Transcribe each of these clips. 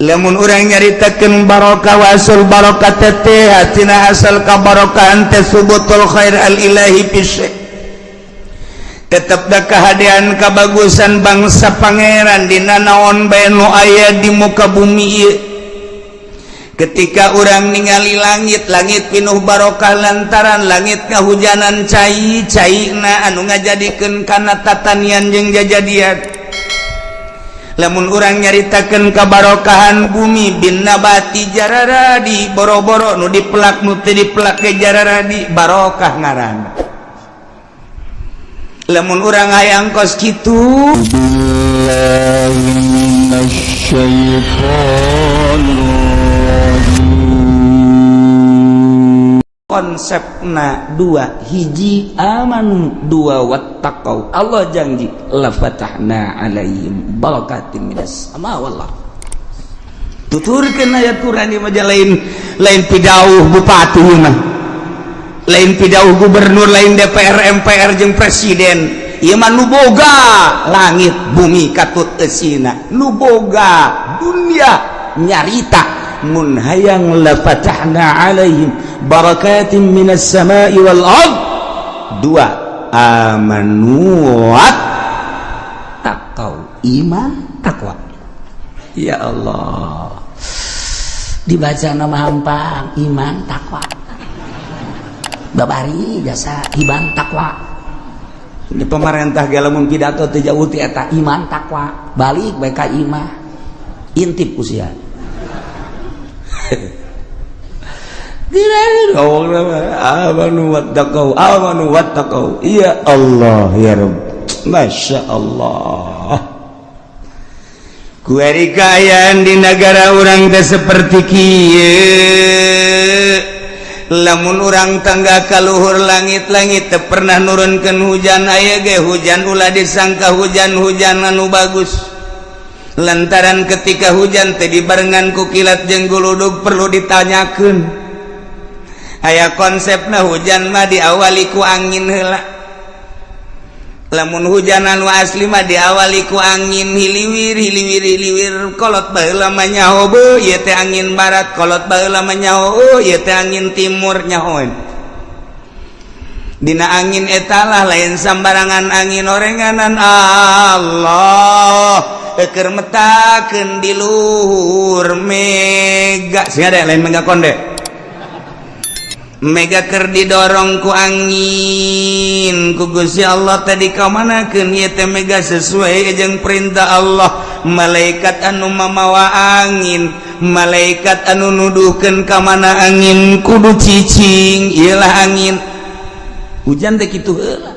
Lamun urang nyaritakeun barokah, wasul barokah teh tina asal kabarokahan teh subutul khair al ilahi fi syai', tetep da kahadean kabagusan bangsa Pangeran dina naon bae nu aya di muka bumi ieu. Ketika urang ningali langit, langit pinuh barokah lantaran langit kahujanan cai, caina anu ngajadikeun kana tatanian jeung jajadian. Lamun urang nyaritakeun kabarokahan bumi bin nabati, jararadi boro-boro nu dipelak, nu teu dipelak ge jararadi barokah ngaranna. Lamun urang hayang kos kitu. بالله من الشيطان الرجيم. Konsepna dua, hiji amanu, dua wattaqau. Allah janji la fatahna alaihim barakatim minas sama wal ardh. Tuturkeun ayat Quran ieu mah, lain lain pidauh bupati mah, lain pidauh gubernur, lain DPR, MPR jeung presiden. Ieu mah nu boga langit bumi katut eusina, nu boga dunia nyarita mun hayang la fatahna alaihim barakatin minas sama'i wal ard. Dua, amanu wat taqau, iman takwa. Ya Allah, dibaca nama hampang iman takwa, babari jasa iman takwa. Di pemerintah ge lamun pidato teu jauh ti eta iman takwa, balik bae ka imah, intip ku sia. Amanu wattaqau, amanu wattaqau. Ya Allah, ya Rabb, Masya Allah. Kuari kaayaan di negara urang teh seperti kieu. Lamun urang tangga kaluhur langit-langit teu pernah nurunkeun hujan, aya ge hujan ulah disangka hujan-hujan anu bagus, lantaran ketika hujan teh dibarengan ku kilat jeung guludug. Perlu ditanyakeun, aya konsepna hujan mah diawali ku angin heula. Lamun hujan anu asli mah diawali ku angin hiliwir, hiliwir, hiliwir. Kolot baheula mah nyaho, beuh, ieu teh angin barat. Kolot baheula mah nyaho, oh, ieu teh angin timur. Nyahoeun dina angin etalah, lain sambarangan angin orenganan Allah eker metakeun di luhur mega. Sing ada lain mega konde, mega keur didorong ku angin ku Gusti Allah tadi kamanakeun ieu teh mega sesuai jeung perintah Allah. Malaikat anu mamawa angin, malaikat anu nuduhkeun ka mana angin kudu cicing, iyalah angin hujan teh kitu heula.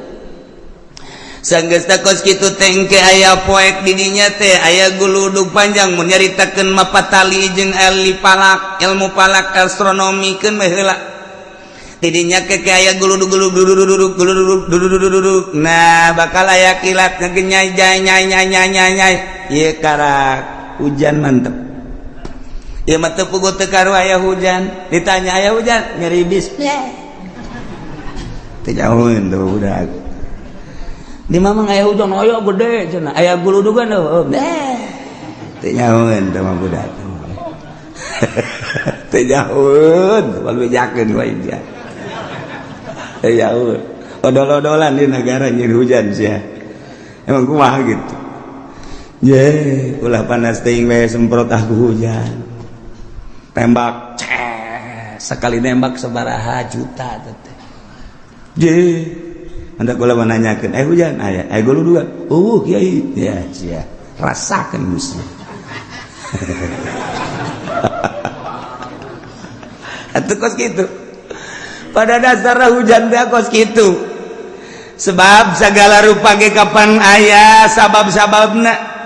Sanggeus kos kitu tengke aya poek di dinya teh aya guludug panjang. Mun nyaritakeun mapatali jeung ahli falak, ilmu falak, astronomi keun mah heula. Tidinya ke aya guludug, guludug, guludug, guludug, guludug, guludug. Nah, bakal aya kilat ngegenyai jai nyai nyai nyai nyai nyai. Ieu karak hujan mantep. Ieu mah teu puguh, teu karu aya hujan. Ditanya aya hujan, ngeribis. Teu jauheun tuh budak. Di mamang aya hujan, aya gede cenah, aya guludugan oh. Teu nyahoeun teh mah budak. Teu nyahoeun, balu bejakeun wae dia. Teu nyahoeun. Odol-odolan di negara nyeun hujan sia. Emang kumaha gitu. Ye, ulah panas teuing bae, semprot aku hujan. Tembak, ces, sekali nembak sabaraha juta teh. Je, hendak kula menanyakeun, eh, hujan aya, eh, guludugan. Oh, kiai. Ya, sia. Rasakeun Gusti. Atuh kos kitu. Pada dasarnya hujan teh kos kitu. Sebab segala rupa ge kapan aya sabab-sababna.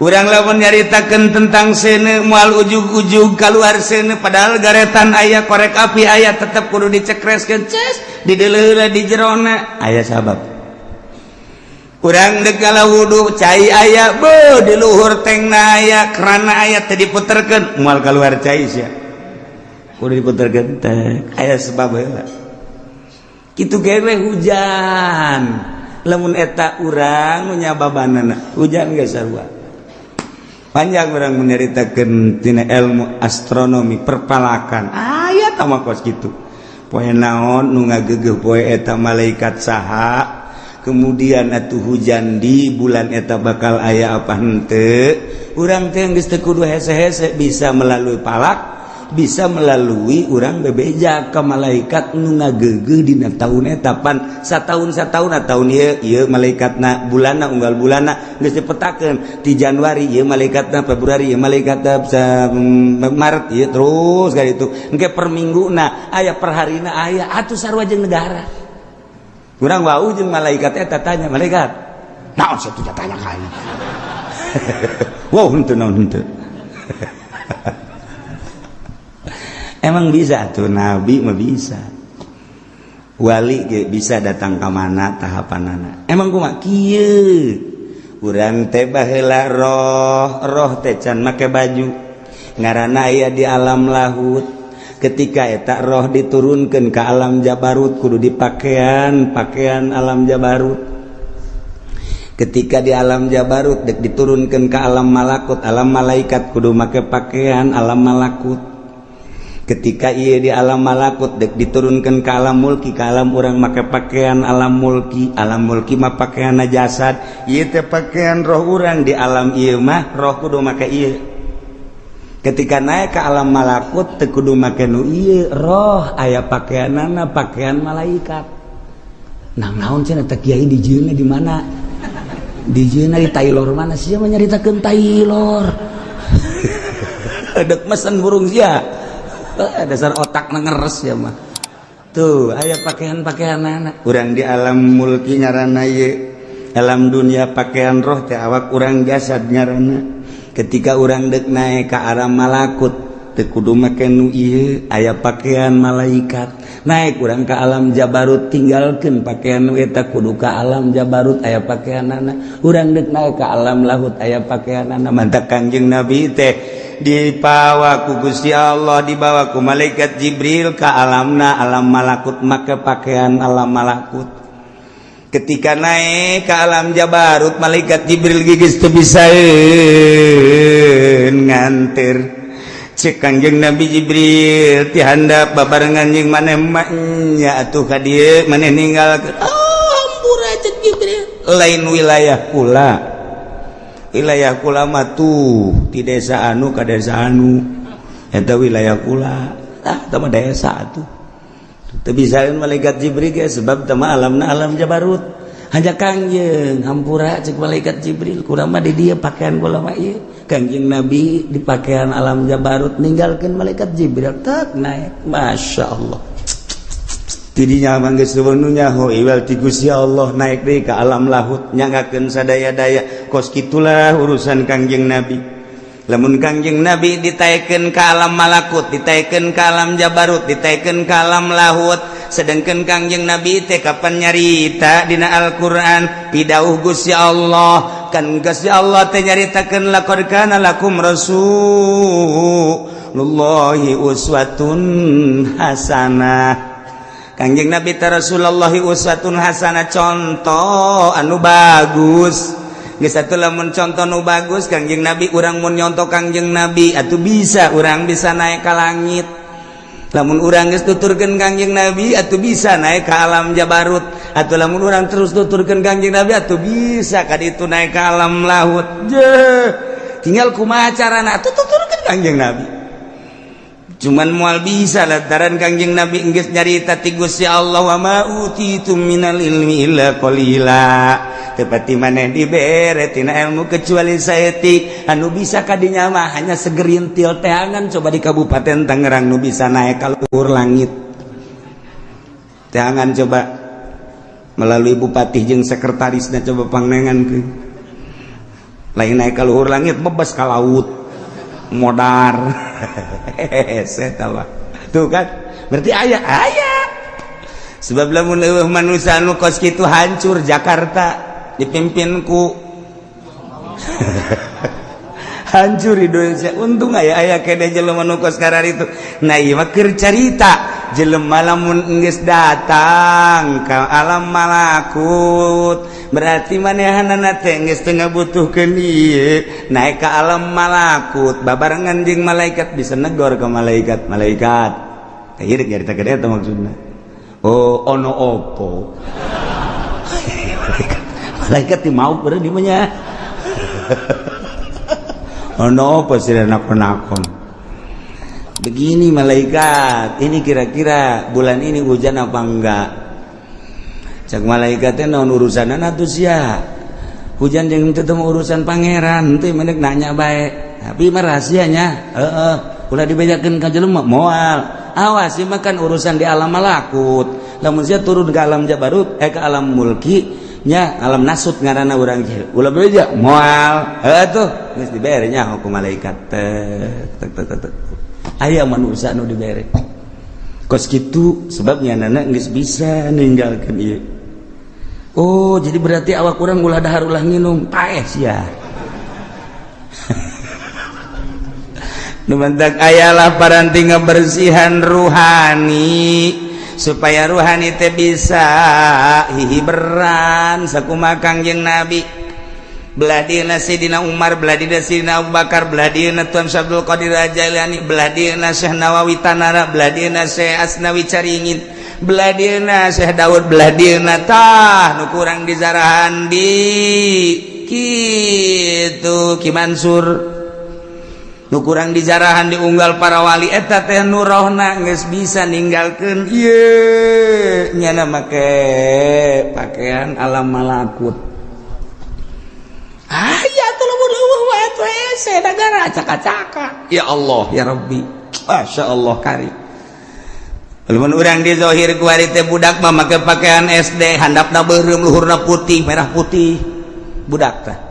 Urang lamun nyaritakeun tentang seuneu, moal ujug-ujug keluar seuneu, padahal garetan aya, korek api aya, tetep kudu dicekreskeun, ces, dideuleuh di jerona aya sabab. Urang dek wudu, cai aya, beuh, di luhur tengna aya, kerana aya, teu diputerkeun moal keluar cai sia. Kudu diputerkeun teh aya sebab heula. Kitu ge we hujan, lamun eta urang nyababanana hujan geus sarua. Panjang urang menyaritakeun tina ilmu astronomi, perpalakan aya tah kos kitu. Poe naon nu ngagegeuh, poe eta malaikat saha, kemudian atuh hujan di bulan eta bakal aya apa henteu. Urang teh geus teu kudu hese-hese, bisa melalui palak, bisa melalui urang bebeja ke malaikat nu ngagegeuh dina tahun eta. Pan sataun sataun, tahun ieu ieu malaikatna, bulanna, unggal bulanna geus dipetakeun. Di Januari ieu malaikatna, Februari ieu malaikatna, Maret ieu, terus ka itu engke per mingguna aya, per harina aya, atuh sarua jeung negara. Urang wau jeung malaikat eta, tanya malaikat naon satuh, tanya ka aing. Wow, henteu naon, henteu. Emang bisa tuh, nabi mah bisa, wali ge bisa datang ke mana tahapanana. Emang kumaha kieu? Urang teh baheula roh, roh teh can make baju, ngaranna aya di alam lahut. Ketika eta roh diturunkan ke alam jabarut, kudu dipakaian pakaian alam jabarut. Ketika di alam jabarut dek diturunkan ke alam malakut, alam malaikat, kudu make pakaian alam malakut. Ketika ia di alam malakut dek diturunkan ke alam mulki, ke alam urang, make pakaian alam mulki. Alam mulki mah pakaian jasad, ieu teh pakaian roh urang. Di alam ieu mah roh kudu make ieu. Ketika naik ke alam malakut teu kudu make nu ieu, roh aya pakaianana, pakaian malaikat. Nah, naon cenah teh kiai dijieunna di mana, dijieunna di Taylor mana sia mah nyaritakeun Taylor, dek mesen burung sia. Dasar otak ngeres ya mah. Tuh aya pakaian-pakaian anak urang di alam mulki, ngaranna ieu alam dunia pakaian roh teh awak urang, jasad ngaranna. Ketika urang dek naik ke arah malakut teu kudu make nu ieu, aya pakaian malaikat. Naik urang ke alam jabarut, tinggalkeun pakaian nu eta, kudu ka alam jabarut, aya pakaianana. Urang dek naik ke alam lahut, aya pakaianana. Mantak Kangjeng Nabi teh dipawa ku Gusti Allah, dibawa ku malaikat Jibril ke alamna alam malakut, make pakaian alam malakut. Ketika naik ke alam jabarut, malaikat Jibril gigis teu bisa nganter. Cek Kangjeng Nabi, Jibril ti handap babarengan jeung maneh nya atuh ka dieu, maneh ninggalkeun. Oh, hampura, cek Jibril, lain wilayah kula. Wilayah kula mah tuh di desa anu ka desa anu, eta wilayah kula. Ah, eta mah desa atuh. Teu bisa malaikat Jibril ge, sebab teu mah alamna alam jabarut. Hanya Kangjeng, hampura, cek malaikat Jibril, kula mah di dieu, pakaian kula mah ieu. Kangjeng Nabi di pakaian alam jabarut, ninggalkeun malaikat Jibril, tak naik. Masya Allah, tidinya mah geus nu nyaho iwal ti Gusti Allah, naik deui ka alam lahut, nyanggakeun sadaya-daya. Kos kitulah urusan Kangjeng Nabi. Lamun Kangjeng Nabi ditaikeun ka alam malakut, ditaikeun ka alam jabarut, ditaikeun ka alam lahut, sedangkan Kangjeng Nabi teh kapan nyarita dina Al-Qur'an, pidauh Gusti Allah kan, Gusti Allah teh nyaritakeun, laqad kana lakum rasulullahi uswatun hasanah. Kangjeng Nabi teh Rasulullah uswatun hasanah, contoh anu bagus. Geus atuh, lamun contoh nu bagus Kangjeng Nabi, urang mun nyontoh Kangjeng Nabi atuh bisa, urang bisa naik ka langit. Lamun urang geus tuturkeun Kangjeng Nabi atuh bisa naik ke alam jabarut. Atuh lamun urang terus tuturkeun Kangjeng Nabi atuh bisa ka ditu naik ke alam lahut. Je, tinggal kumaha carana atuh tuturkeun Kangjeng Nabi. Cuman moal bisa lantaran Kangjeng Nabi geus nyarita ti Gusti Allah, wa ma utitum minal ilmi illa qalila. Tepati maneh dibere tina ilmu kecuali saeutik. Anu bisa kadinya mah hanya segerintil teangan. Coba di Kabupaten Tangerang nu bisa naik ka luhur langit teangan, coba melalui bupati jeung sekretarisna, coba pangnengan ke lain naik ka luhur langit, bebas ka laut modar. Saya tahu tuh kan, berarti aya aya sebab lamun eueuh manusia anu kos kitu, hancur Jakarta dipimpin ku, hancur Indonesia. Untung aya aya kene jelema nu kos karar itu. Nah, ieu mah keur carita. Jelema lamun geus datang ka alam malakut, berarti manehanana teh geus teu ngabutuhkeun ieu. Naik ka alam malakut babarengan jeung malaikat, bisa negor ke malaikat. Malaikat teh ieu nyaritakeun eta maksudna. Oh, ono opo? Malaikat, malaikat ti mau beureum di mah. Ono opo sih nakon-nakon? Begini malaikat, ini kira-kira bulan ini hujan apa enggak? Cak malaikatnya, naon urusan atuh sia? Hujan jeung teu urusan Pangeran. Teu menek nanya bae, tapi mah rahasianya, heeh, ulah dibejakeun ka jelema. Moal, awas, ieu mah kan urusan di alam malakut. Lamun sia turun ke alam jabarut, eh, ke alam mulki nya, alam nasut ngaranna urang kieu, ulah beja. Moal, heuh tuh geus dibere nya hukum malaikat. Tek tek tek tek, aya manusia nu dibere kos kitu, sebabnya nana geus bisa ninggalkeun ieu. Oh, jadi berarti awak urang ulah dahar, ulah nginum, paeh sia. Nu mantak ayalah paranti ngabersihan ruhani supaya ruhani teh bisa hihiberan sakumaha Kangjeng Nabi. Belah dieuna Sayyidina Umar, belah dieuna Sayyidina Abu Bakar, belah dieuna Tuan Syekh Abdul Qadir Jailani, belah dieuna Syekh Nawawi Tanara, belah dieuna Syekh Asnawi Caringin, belah dieuna Syekh Daud, belah dieuna tah nu kurang di zarahan di kitu Ki Mansur, nu kurang di jarahan diunggal para wali eta teh nu rohna geus bisa ninggalkeun ieu, nyana make pakaian alam malakut. Ah ya tuh, lamun eueuh wae tuh hese negara acak-acakan. Ya Allah ya Rabbi, Masya Allah kari. Lamun urang di zahir kuari teh budak mah make pakaian SD, handapna beureum, luhurna putih, merah putih, budak tah.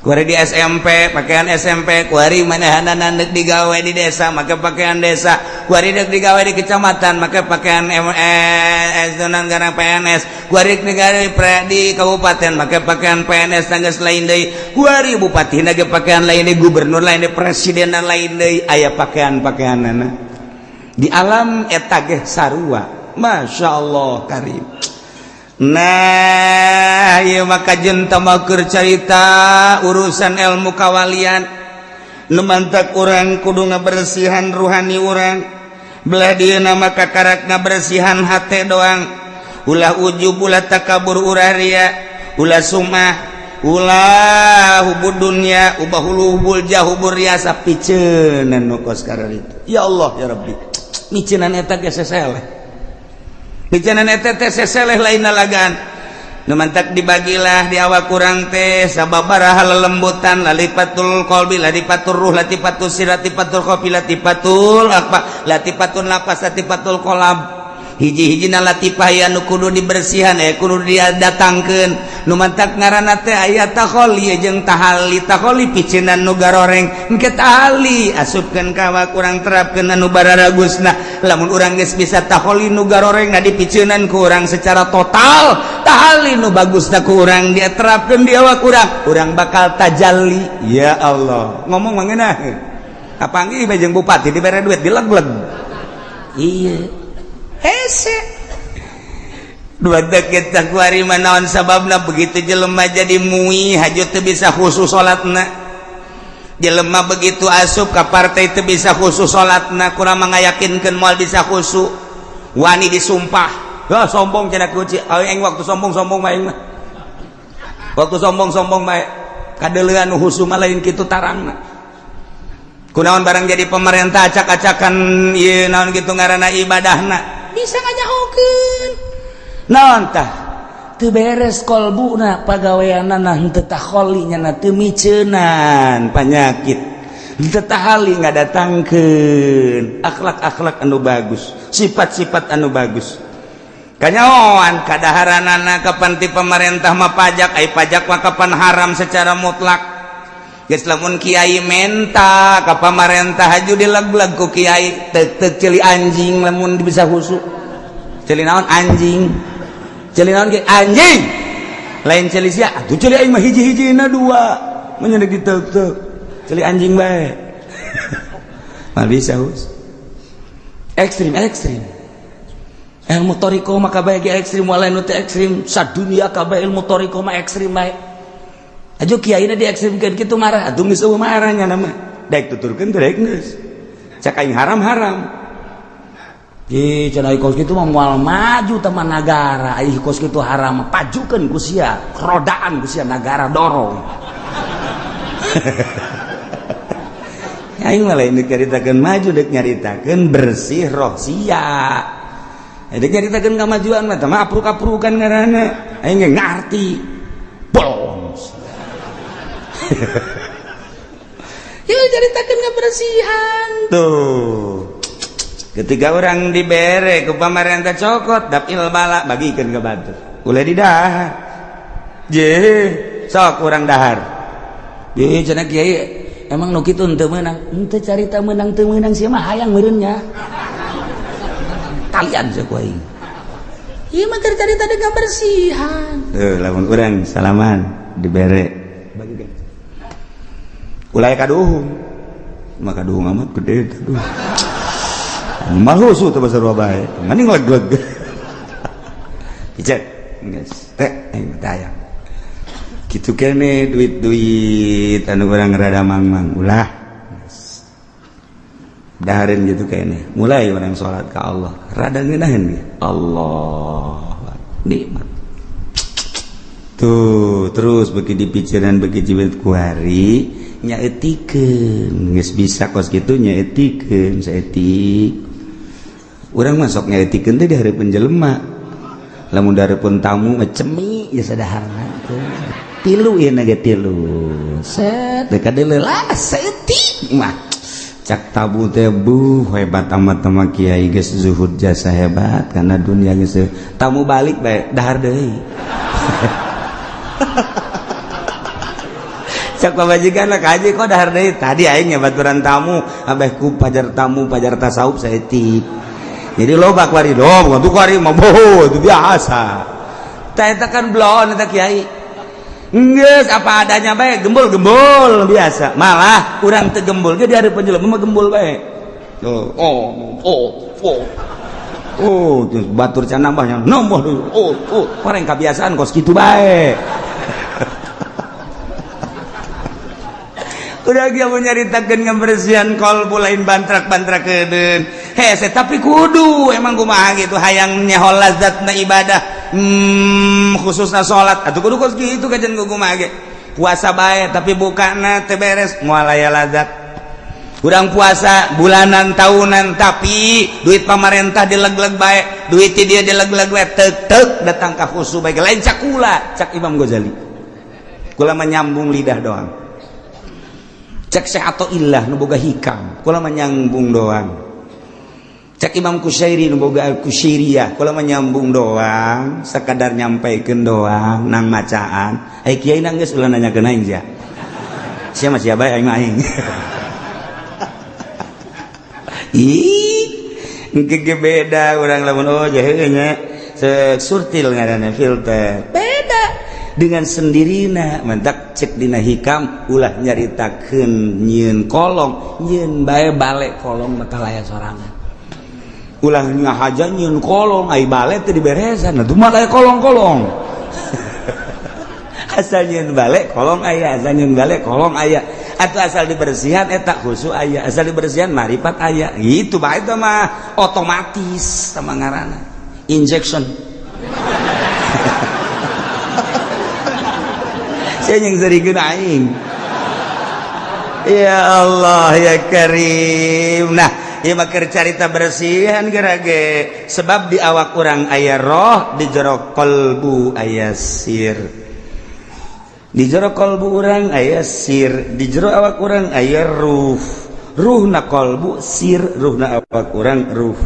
Kuari di SMP pakaian SMP, kuari manehanana deuk digawe di desa make pakaian desa, kuari deuk digawe di kecamatan make pakaian MS garang PNS, kuari digawe di kabupaten make pakaian PNS tanggas lain deui, kuari bupati ge pakaian lain deui, gubernur lain deui, presiden lain deui, aya pakaian-pakaianana. Di alam eta ge sarua. Masya Allah karim. Nah, ieu maka jenta keur carita urusan ilmu kawalian. Nu mantak urang kudu ngabersihan ruhani urang. Belah dieuna maka karak ngabersihan hate doang. Ulah ujub, ulah takabur, ulah ria, ulah sumah, ulah hubud dunya, ubah hubul jah, hubur riasa, piceunan nu kos itu. Ya Allah ya Rabbi. Miceunan eta ge seseleh. Bicanan eta teh seseleh, lain lalagan. Nu mantak dibagilah di awak kurang teh sababaraha lelembutan: latifatul qalbi, latifatul ruh, latifatul sir, latifatul khafi, latifatul apa, latifatul nafas, latifatul qalb. Hiji-hijina latifah aya nu kudu dibersihan, aya kudu didatangkeun. Nu mantak ngaranna teh aya takholi jeung tahalli. Takholi piceunan nu garoreng, engke tahalli asupkeun ka awak urang, terapkeun anu bararagusna. Lamun urang geus bisa takholi, nu garoreng na dipiceunan ku urang secara total, tahalli nu bagusna ku urang dia terapkeun di awak urang, urang bakal tajalli. Ya Allah, ngomong mah ngeunah. Kapanggih bae jeung bupati, dibere duit, dileg-leg. Iya, hese dua kita kuari. Naon sababna begitu jelema jadi mui haju teu bisa khusyuk salatna? Jelema begitu asup ka partai teu bisa khusyuk salatna, kurang mengayakinkeun moal bisa khusyuk, wani disumpah. Wah, sombong cenah kunci aing. Waktu sombong-sombong mah, aing mah waktu sombong-sombong mah kadeulean nu khusyuk mah lain kitu tarangna. Kunaon barang jadi pemerintah acak-acakan ieu, naon gitu ngaranna, ibadahna bisa nganyahokeun naon tah? Teu beres kolbuna, pagaweanana henteu takholi, nya teu miceunan panyakit, henteu tahali, ngadatangkeun akhlak-akhlak anu bagus, sifat-sifat anu bagus. Kanyahoan kadaharanana kapan ti pemerintah mah pajak, ai pajak mah kapan haram secara mutlak. Geus lamun kiai menta ka pamarentah haju dileg-leg ku kiai, tek tek ceuli anjing. Lamun bisa khusyuk, ceuli naon? Anjing. Ceuli naon ge? Anjing. Lain ceuli sia atuh, ceuli aing mah hiji-hijina dua menyenek ditek tek ceuli anjing bae mah bisa hus. Ekstrim ekstrim. Ilmu thoriqoh mah kabeh ge ekstrim, moal nu teu ekstrim sadunia kabeh ilmu thoriqoh mah ekstrim bae. Ajo kiaina diekstrimkeun kitu marah, atuh geus eueuh marahnya nama. Daek tuturkeun teh daek geus. Cak aing haram-haram. Ih, cenah kos kitu mah moal maju teman nagara. Ih, kos kitu haram, pajukeun ku sia, rodaan ku sia nagara dorong. Aing mah lain nyaritakeun maju, dek nyaritakeun bersih roh sia. Dek nyaritakeun kamajuan mah teh mah apruk-aprukan ngaranna. Aing ge ngarti. Bolong. Ieu nyaritakeun kebersihan. Tuh. Ketika orang dibere ku pamarentah cokot dapil bala bagikeun ka batur. Ulah didahar. Je, sok urang dahar. Ye cenah kiai emang nu kitu henteu meunang. Henteu carita meunang teu meunang sia mah hayang meureun nya. Talian sia ku aing. Ieu mah keur carita kebersihan. Tuh lamun urang salaman dibere bagikeun. Ulah kaduhung. Maka kaduhung amat gede teh. Malusu teh basar bae. Mending leg-leg. Icet, geus teh aing teh. Kitu kene duit-duit anu urang rada mangmang ulah. Dahareun gitu kene. Mulai urang salat ka Allah, rada ngeunaheun ge. Allah nikmat. Tuh, terus beuki dipikiran beuki jibet kuari nyaetikeun. Geus bisa kos kitu nyaetikeun saeutik. Urang masuk nyaetikeun teh di hareupeun jelema. Lamun di hareupeun tamu mah cemi ya sadaharna teh. Tilu ieu na ge tilu. Set teh kadeuleu lah saeutik mah. Cak tabu teh buh hebat amat sama kiai geus zuhud jasa hebat karena dunia geus tamu balik bae dahar deui. Cak pamajikan lah kaji kok dahar deui tadi aing baturan tamu abeh ku pajar tamu pajar tasawuf saeutik. Jadi loba kuari dong, tuh kuari mah boho itu biasa. Tah eta kan blon eta kiai. Geus apa adanya bae gembul-gembul biasa. Malah urang teu gembul ge di hareupeun jelema mah gembul bae. Oh, oh, oh, oh. Oh, terus batur can nambahnya nambah deui. Oh, oh, orang kebiasaan kos kitu bae. Udah dia mau nyaritakeun kebersihan kolbu lain bantrak-bantrakeun. Hese tapi kudu emang kumaha gitu hayang nyaho lazatna ibadah. Khususna salat atuh kudu kos kitu kajian kumaha ge. Puasa bae tapi bukana teu beres moal aya lazat. Urang puasa bulanan tahunan tapi duit pamarentah dileg-leg bae, duit ti dia dileg-leg bae tek-tek datang ka khusu bae lain cakula cak Imam Ghazali. Kula menyambung lidah doang. Cek Syekh Athaillah nu boga hikam kula menyambung doang. Cek Imam Kusyairi nu boga Al-Kusyairiyah kula menyambung doang, sakadar nyampaikeun doang nang macaan. Ai kiai nang geus ulah nanyakeun aing sia. Sia mah sia bae aing mah aing. Ih, engke ge beda urang lamun oh jahe nya surtil ngaranna filter. Beda dengan sendirina mentak cek dina hikam ulah nyaritakeun nyieun kolong nyieun bae balik kolong bakal aya sorangan ulah ngahaja nyieun kolong ai balik teu diberesan atuh mah aya kolong-kolong. Asal nyieun balik kolong aya, asal nyieun balik kolong aya, atau asal dibersihan eta khusu aya, asal dibersihan marifat aya gitu bae itu mah otomatis sama ngaranna injection. Saya yang serikeun aing. Ya Allah ya Karim. Nah, ieu mah keur carita bersihan gerage. Sebab di awak urang aya roh, di jero kalbu aya sir. Di jero kalbu urang aya sir, di jero awak urang aya ruh. Ruhna kalbu sir, ruhna awak urang ruh.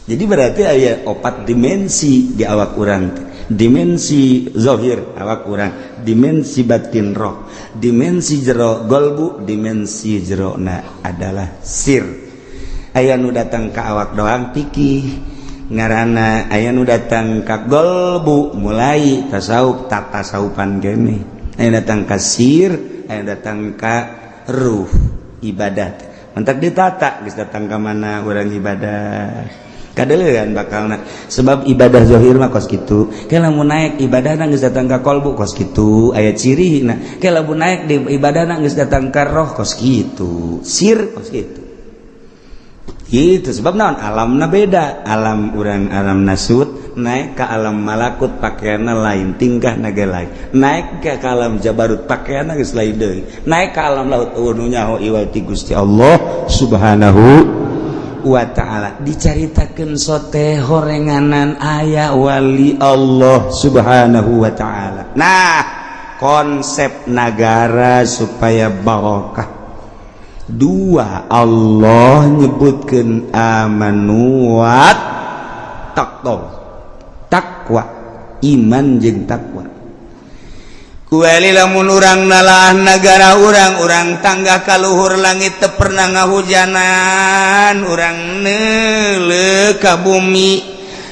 Jadi berarti aya opat dimensi di awak urang. Dimensi zahir awak urang, dimensi batin roh, dimensi jero golbu, dimensi jero na adalah sir. Aya nu datang ka awak doang pikih ngaranna, aya nu datang ka golbu mulai tasawuf tatasawufan kene, aya datang ka sir, aya datang ka ruh ibadah. Mentak ditata geus datang ka mana urang ibadah. Kadeulean bakalna sebab ibadah zahir mah kos kitu. Ke lamun naik ibadahna geus datang ka kolbu kos kitu, aya cirina. Ke lamun naik di ibadahna geus datang ka roh kos kitu, sir kos kitu. Gitu sebab naon alamna beda, alam urang alam nasut naik ke alam malakut pakaianna lain, tingkah naga lain. Naik ke alam jabarut pakaianna geus lain deui. Naik ke alam laut eueuh nu nyaho iwal ti Gusti Allah Subhanahu wa ta'ala. Dicaritakeun sote horenganan aya wali Allah Subhanahu wa ta'ala. Nah, konsep nagara supaya barokah dua, Allah nyebutkeun amanu wa taqwa, takwa, iman jeung takwa. Kuali lamun urang nalaah nagara urang, urang tangga kaluhur langit teu pernah ngahujanan, urang neuleuh ka bumi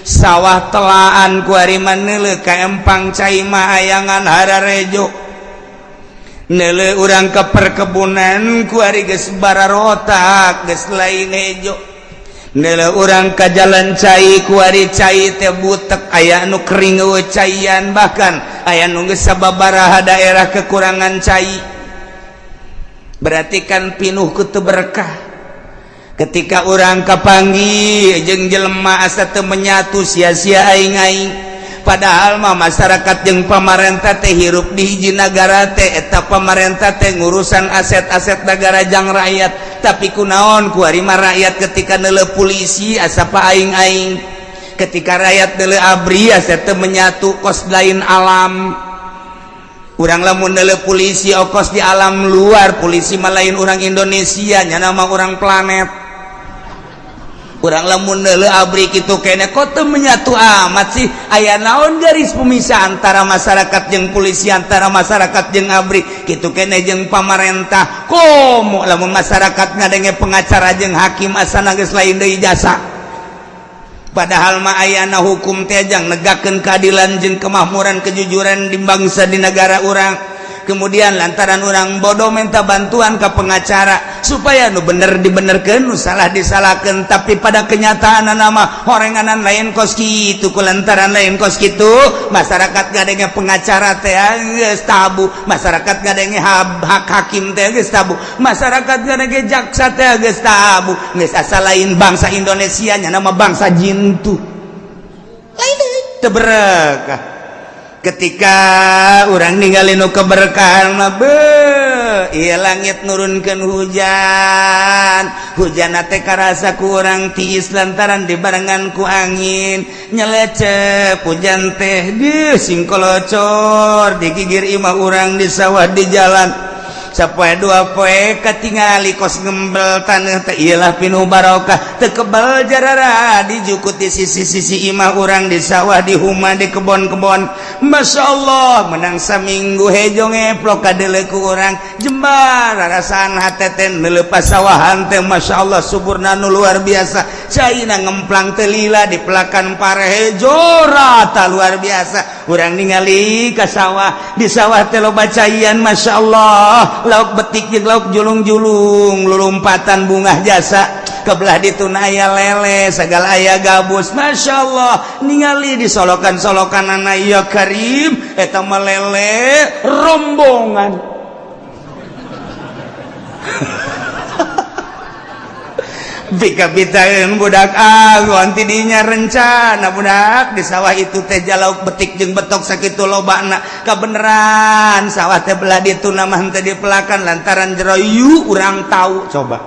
sawah telaan, kuari mah neuleuh ka empang cai mah ayangan hararejo, neuleuh urang ke perkebunan kuari geus bararotak, geus lain hejo, neuleuh urang ka jalan cai kuari cai teh butek, aya nu kering eueuh caian, bahkan aya nu geus sababaraha daerah kekurangan cai. Berarti kan pinuh ku teu berkah. Ketika urang kapanggih jeung jelema asa teu menyatu, sia-sia aing-aing. Padahal mah masyarakat jeung pamarentah teh hirup di hiji nagara teh, eta pamarentah teh ngurusan aset-aset negara jang rakyat. Tapi kunaon kuari mah rakyat ketika neuleuh polisi asa pa aing-aing, ketika rakyat neuleuh ABRI asa teu menyatu, kos lain alam. Urang lamun neuleuh polisi okos di alam luar, polisi mah lain orang Indonesia, nyana mah orang planet. Urang lamun neuleuh ABRI kitu kene, kok teu menyatu amat sih? Aya naon garis pemisah antara masyarakat jeung polisi, antara masyarakat jeung ABRI, kitu kene jeung pamarentah? Komo lamun masyarakat ngadenge pengacara jeung hakim asana geus lain deui jasa. Padahal mah ayana hukum teh jang negakeun keadilan jeung kemakmuran, kejujuran di bangsa, di negara urang. Kemudian lantaran orang bodoh minta bantuan ke pengacara supaya nu bener dibenerkeun, nu salah disalahkan. Tapi pada kenyataan nama horenganan lain kos kitu. Ku lantaran lain kos kitu, masyarakat ngadenge pengacara teh geus tabu, masyarakat ngadenge hak hakim teh geus tabu, masyarakat ngadenge jaksa teh geus tabu, geus asa lain bangsa Indonesia nya, nama bangsa jintu lain deui, teu berekah. Ketika orang ninggalin nu keberkahan mah, beuh, ieu langit nurunkeun hujan, hujan teh karasa ku urang tiis lantaran dibarengan ku angin nyelecep. Hujan teh geus singkolocor di gigir imah urang, di sawah, di jalan. Sapoe dua poe katingali kos ngembel taneuh teh, iyalah pinuh barokah, teu kebal jarara dijukut di sisi-sisi imah urang, di sawah, di huma, di kebon-kebon. Masya Allah, menang saminggu hejo ngeplok kadeuleu ku urang jembar rasaan hate teh neuleuh pasawahan teh. Masya Allah, suburna nu luar biasa, caina ngemplang teu lila, di pelakan pare hejo rata luar biasa. Urang ningali ka sawah, di sawah teh loba caian. Masya Allah, lauk betik jeung lauk julung-julung lulumpatan, bungah jasa. Kebelah dituna aya lele segala, aya gabus. Masya Allah, ningali di solokan-solokan anak, ya Karim, eta mah lele rombongan. Pika-pitaeun budak angon tidinya rencana budak di sawah itu teh jalauk betik jeung betok sakitu lobana. Kabeneran sawah teh belah ditu mah henteu dipelakan lantaran jero yu urang tahu. Coba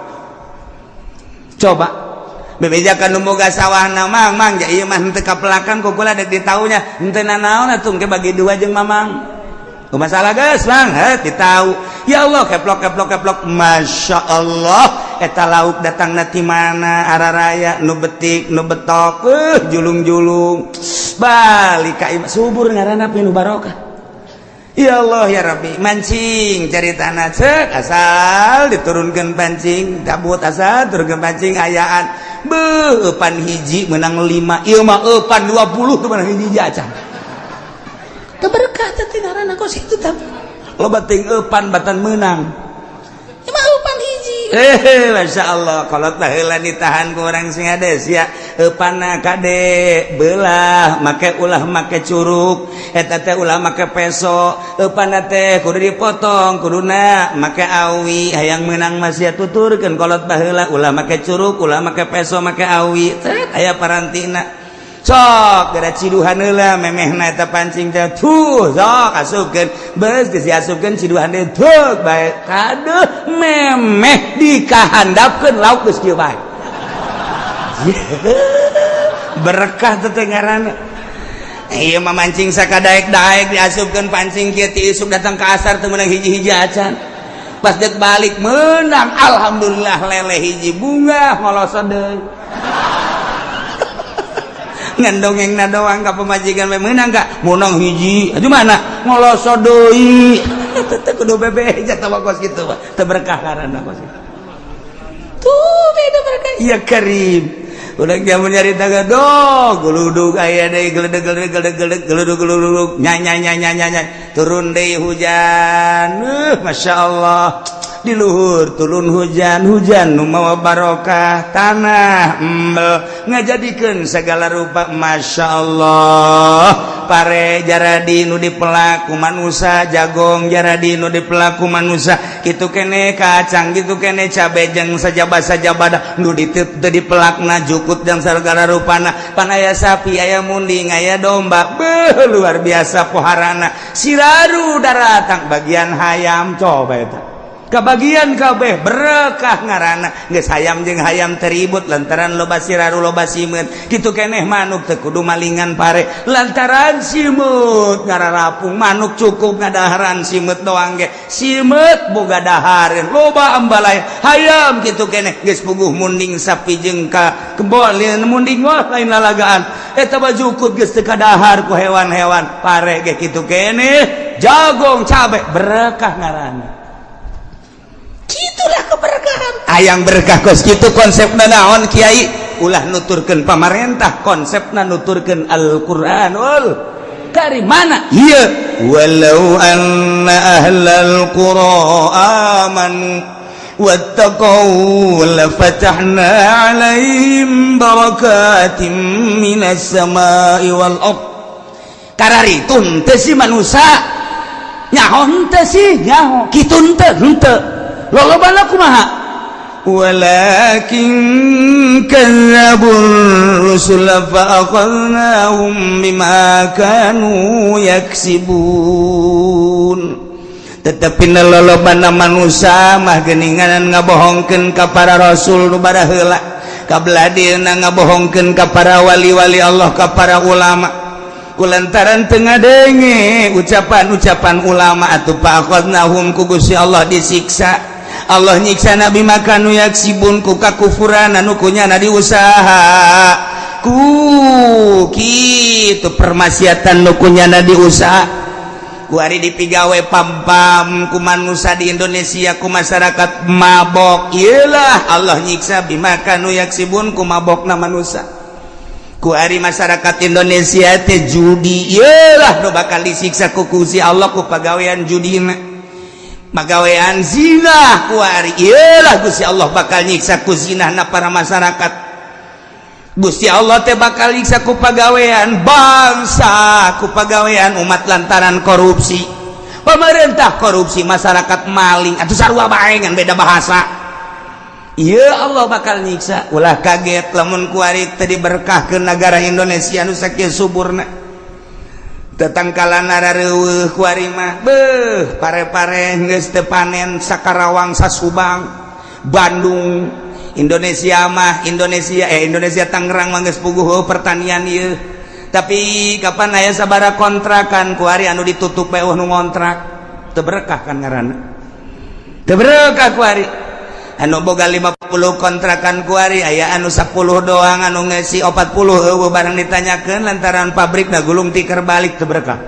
coba bebejakan nu boga sawahna, "Mang, Mang, ja ieu mah henteu kapelakan, ku kula dek ditaunya." "Henteu nanaon atuh, engke bagi dua jeung Mamang." "Masalah geus, Bang." Heh, ditau. Ya Allah, keplok keplok keplok. Masya Allah, eta lauk datang ti mana araraya, nu betik, nu betok, julung-julung balik ka imah. Subur ngaranna, pinuh barokah. Ya Allah ya Rabbi, mancing cari tanah cek asal diturunkan pancing cabut, asal turunkan pancing ayaan. Beuh, eupan hiji menang 5, ieu mah eupan 20 tuh menang hiji acan. Teu berkah teh ngaranna kos itu, tapi loba teuing eupan batan meunang. Ieu mah eupan hiji. Masya Allah, kolot baheula ditahan ku urang sing hades ya. Eupana kade belah make, ulah make curuk eta teh, ulah make peso. Eupana teh kudu dipotong, kuduna make awi. Hayang menang masih tuturkeun kolot baheula, ulah make curuk, ulah make peso, make awi. Tet aya parantina, sok gara ciduhan heula memehna eta pancing teh. Tuh, sok asupkeun, beus geus diasupkeun, ciduhan deui, tuh bae kaduh memeh dikahandapkeun lauk geus kieu bae. Berkah teh ngaranna. Ieu mah mancing sakadaek-daek, diasupkeun pancing kieu ti isuk datang ke asar teu meunang hiji-hiji acan. Pas dek balik menang, alhamdulillah, lele hiji, bunga ngoloso deui. Ngan dongeng na doang ka pemajikan we, meunang ka menang hiji aduh mana ngoloso deui. Teu kudu bebeja teh kos kitu mah, teu berkah ngaranna kos kitu. Tuh beda berkah ya karim. Udah zaman nyarita do guludug aya deui, geledeg geledeg geledeg geledeg geludug geludug, nyai nyai nyai nyai, turun deui hujan. Masya Allah, di luhur turun hujan, hujan nu mawa barokah, tanah embel ngajadikeun segala rupa. Masya Allah, pare jaradi nu dipelak ku manusa, jagong jaradi nu dipelak ku manusa, kitu kene kacang, kitu kene cabe jeung sajaba-sajabada nu diteu teu dipelakna, jukut dan segala rupana. Pan aya sapi, aya munding, aya domba, beuh, luar biasa poharana. Siraru daratang bagian hayam, coba eta kebagian kabeh, berkah ngaranna. Geus hayam jeung hayam teribut lantaran loba siraru, loba simeut. Kitu keneh manuk, teu kudu malingan pare lantaran simeut ngararapung. Manuk cukup ngadaharan simeut doang ge, simeut boga dahareun, loba ambalaya. Hayam kitu keneh, geus puguh munding sapi jeung ka kebon munding, wah, lain lalagaan eta mah. Jukut geus teu kadahar ku hewan-hewan. Pare ge kitu keneh, jagong, cabe, berkah ngaranna. Itulah keberkahan. Hayang berkah kos kitu konsepna naon, Kiai? Ulah nuturkeun pamarentah, konsepna nuturkeun Al-Qur'anul Karim. Mana ieu? Walau anna ahlal qura amanu wattaqau lafatahna alaihim barakatim minas samai wal ard. Kararitu henteu sih manusia? Nyaho henteu sih? Nyaho. Kitu henteu? Henteu. Lolobana kumaha? ولكن كذبوا الرسل فأخذناهم بما كانوا يكسبون. Tetapi lolobana manusia mah geninganan ngabohongkeun ka para rasul nu baraheula, kabeladina ngabohongkeun ka para wali-wali Allah, ka para ulama. Kulantaran teu ngadenge ucapan-ucapan ulama atuh, fa'akhadnahum, ku Gusti Allah disiksa. Allah nyiksa na bima kanu yaksibun, ku kakufuran anu kunyana diusaha, ku kitu permaksiatan nu kunyana diusaha. Ku ari dipigawe pam-pam ku manusia di Indonesia, ku masyarakat mabok. Iyalah, Allah nyiksa bima kanu yaksibun, ku mabokna manusia. Ku ari masyarakat Indonesia teh judi, iyalah nu bakal disiksa ku Gusti Allah ku pagawean judina. Pagawean zina ku ari, iyalah Gusti Allah bakal nyiksa ku zinahna para masyarakat. Gusti Allah teh bakal nyiksa ku pagawean bangsa, ku pagawean umat lantaran korupsi. Pemerintah korupsi, masyarakat maling atau sarua bae, ngan beda bahasa. Iya, Allah bakal nyiksa. Ulah kaget lamun kuari tadi berkah ke negara Indonesia nu sakieu suburna. Tetangkalan rareueuh kuari mah, beuh, pare-pare geus teu panen Sakarawang, Sasubang, Bandung, Indonesia mah, Indonesia, eh, Indonesia Tangerang mah geus puguh pertanian ieu. Tapi kapan aya sabara kontrakan kuari anu ditutup bae, nu ngontrak? Teu berkah kan ngaranna, teu berkah kuari. Anu boga 50 kontrakan kuari aya anu 10 doang, anu ngesi 40 eueuh barang ditanyakeun lantaran pabrik na gulung tikar balik. Teu berkah.